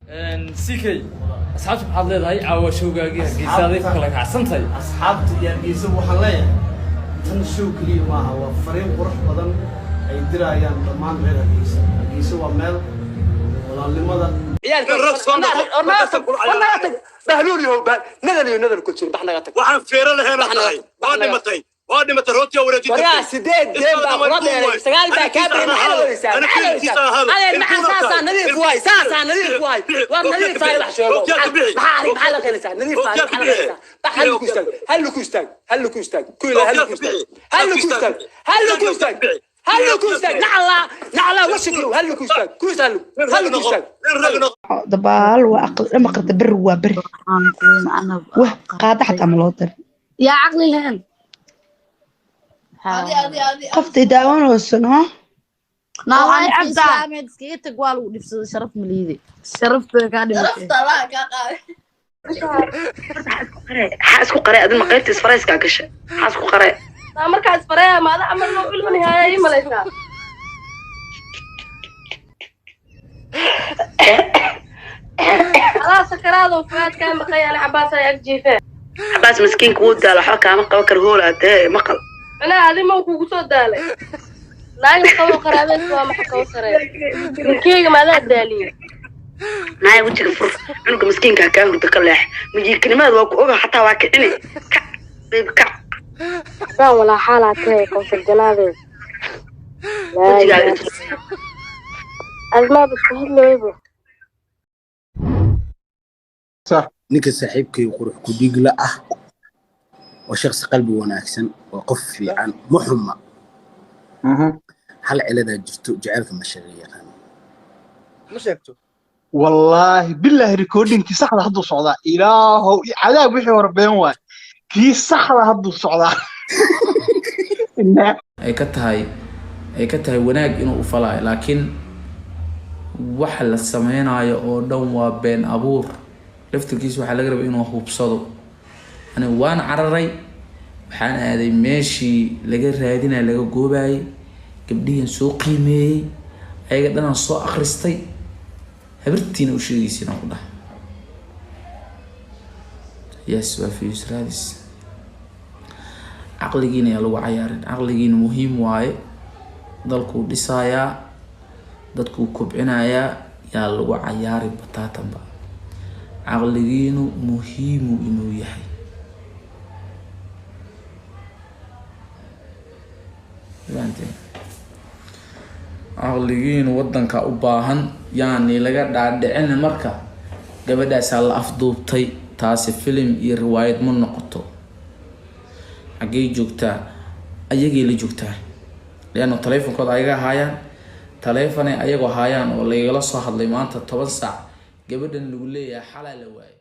CK, asxaabta maxaad leedahay? Caawa showgaagii Hargeysaaday ku kala kacsantahay. Asxaabta iyo Hargeysa waxaan leeyahay, tan show keliya maaha, waa fariin qurux badan ay dirayaan dhammaan reer Hargeysa. Hargeysa waa meel walaalnimada. Bahluul yahow, nadal iyo nadal ku jir, bax naga tag. Waxaan feero lahayn tahay, waa dhimatay, waa dhimatay, rootiya wareejin. Waryaa, sideed deen baa kula dheeray, sagaal baa kaa bixin. Maxaa la wadaysaa? Maxaa la wadaysaa, adeer? Maxaa saasaa nadiif waay, saasaa nadiif waay, war nadiif tahay. Wax sheego, maxaa arag, maxaa la qeynaysaa? Nadiif tahay, maxaa la qeynaysaa? Bax, hal ku istaag, hal ku istaag, hal ku istaag, ku ilaa, hal ku istaag, hal ku istaag, hal ku istaag, hal ku istaag. Naclaa, naclaa washiklow, hal ku istaag, ku istaag, hal ku istaag. Dabaal waa aqli dhama qarta, beri waa beri wah qaada xataa ma loo darin. Yaa caqli lahayn. Qoftay daawanayso no. Naawaayo islaameed iskaga tag, waa lagu dhibsaday. Sharaf maliide, sharafta kaa dhimatay. Maxaa isku qaree adin? Maqaybta isfarayskaa gashay, maxaa isku qaree? Markaa isfareeya maada camal loo ilmani haya ii malaysaa. Adaa sakaraado fuaad kaa maqay, ani Cabaas ay ag jiifeen. Cabaas miskiinka wuu daala, waxba kaama qaban karo, hoolaa dee maqal. Macnaha adi ma kugu soo daalay? Naag qabo qaraabeedka waa maxa kaba saree ninkeyga maadaa daaliyey? Naaya, wejiga fur, cunuga miskiinka ha kaa hurda, ka leex majiirkanimada, waa ku oga xataa, waa kicini. Kac baby, kac. Saan walaa xaalaa tahay Kawsar janaadeed. Wejigaaga. Admaaba isku hadlaybo. Ninka saaxiibkay qurux ku dhigla ah waa shakhsi qalbi wanaagsan, waa qof fiican, ma xuma. Hal ciladaa jirto, jaceylka ma sheega yaqaan. Ma sheegto. Wallaahi bilaahi, recordingkii saxda hadduu socdaa. Ilaahow cadaab, wixii hore been waay, kii saxda hadduu socdaa. Ay ka tahay, ay ka tahay wanaag inuu u falaayo, laakiin waxa la sameynayo oo dhan waa been abuur. Laftirkiisa waxaa laga rabay inuu hubsado. Ani waan cararay, waxaan aaday meeshii laga raadinaya, laga goobayay gabdhihian, soo qiimeeyey ayaga dhanaan, soo akhristay. Habartiina u sheegaysin aan ku dhahay, yes, waa views raadis. Caqligiina yaa lagu cayaarin, caqligiina muhiim waaye. Dalkuu dhisayaa, dadkuu kobcinayaa, yaa lagu cayaari bataatanba. Caqligiinu muhiimu inuu yahay. Fahanteen? Caqligiinu wadanka u baahan, yaani laga dhaadhicin. Marka gabadhaasaa la afduubtay, taasi filim iyo riwaayad ma noqoto. Xaggay joogtaa? Ayagay la joogtaa, leanna taleefonkooda ayaga haayaan, taleefonay ayagoo haayaan oo lagala soo hadlay maanta 10 saac. Gabadhan lagu leeyahay xalaa la waayay.